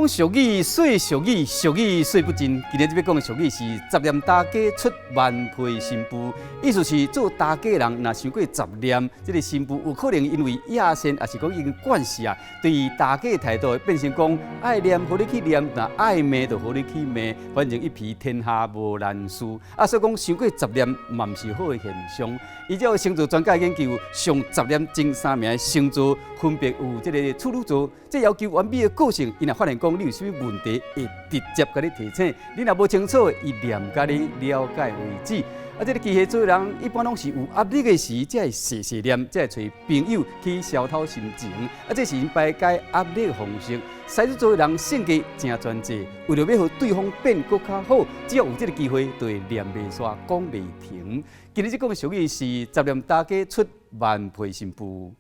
講俗語，說俗語，俗語說不盡。今日欲講的俗語是雜念大家出萬歲新婦，意思是做大家人若傷過雜念，這個新婦有可能因為野性，抑是講已經慣勢啊，對大家的態度會變成講愛念，予你去念；若愛罵就予你去罵，反正一皮天下無難事。啊，所以講傷過雜念嘛毋是好的現象。依照星座專家研究，上雜念前三名的星座分別有這個處女座，這要求完美的個性，伊若發現講你有啥物問題，會直接共你提醒。你若無清楚，伊念共你了解為止。啊，這個巨蟹座人一般攏是有壓力的時，才會細細念，才會揣朋友去消透心情。啊，這是𪜶排解壓力的方式。獅子座的人性格誠專制，為著欲予對方變閣較好，只要有這個機會，就會念袂煞，講袂停。今日這講的俗語是雜念大家出萬歲新婦。